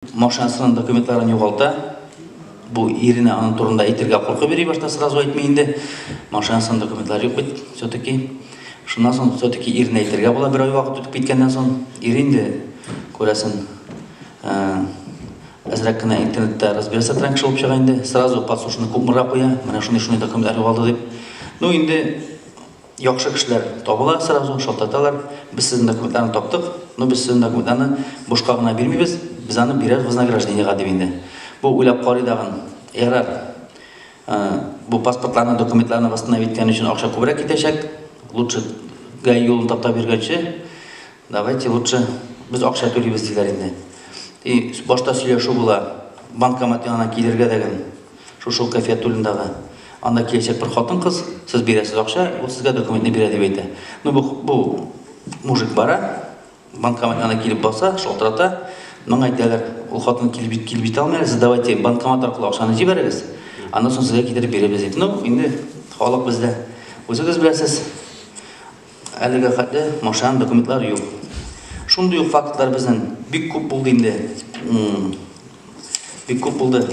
Машинасының документларын югалта. Бу иренә аның турында әйтергә куркып йөри башта, сразу әйтми инде. Машинасының документлары юк бит, все-таки. Шуннан соң все-таки иренә әйтергә була бер ай вакыт үтеп киткәннән соң. Ир инде, күрәсең, әзрәк кенә интернетта разбираться торган кеше булып чыга инде. Сразу подслушанный Кукмарга куя, менә шундый-шундый документлар югалды дип. Ну инде яхшы кешеләр табыла, сразу шалтыраталар. Без сезнең документларны таптык, но без сезнең документларны бушка гына бирмибез, без аны бирәбез вознаграждениега дип инде. Бу уйлап карый дагын, ярар, бу паспортларны, документларны восстановить иткән өчен акча күбрәк китәчәк, лучше ГАИ юлын таптап йөргәнче, давайте лучше без акча түлибез диләр инде. И башта сөйләшү була, банкомат янына килергә дәген. Шушы ук Кафиатуллиндагы. Анда киләчәк бер хатын-кыз, сез бирәсез акча, ул сезгә документны бирә дип әйтә. Ну бу, бу мужик бара, банкомат янына килеп баса, шалтырата, моңа әйтәләр, ул хатын килеп, килеп җитә алмый, сез давайте банкомат аркылы акчаны җибәрегез, аннан соң сезгә китереп бирәбез дип. Ну, инде халык бездә. Үзегез беләсез, әлегә хәтле машинаның документлары юк. Шундый ук фактлар безнең бик күп булды инде. Бик күп булды.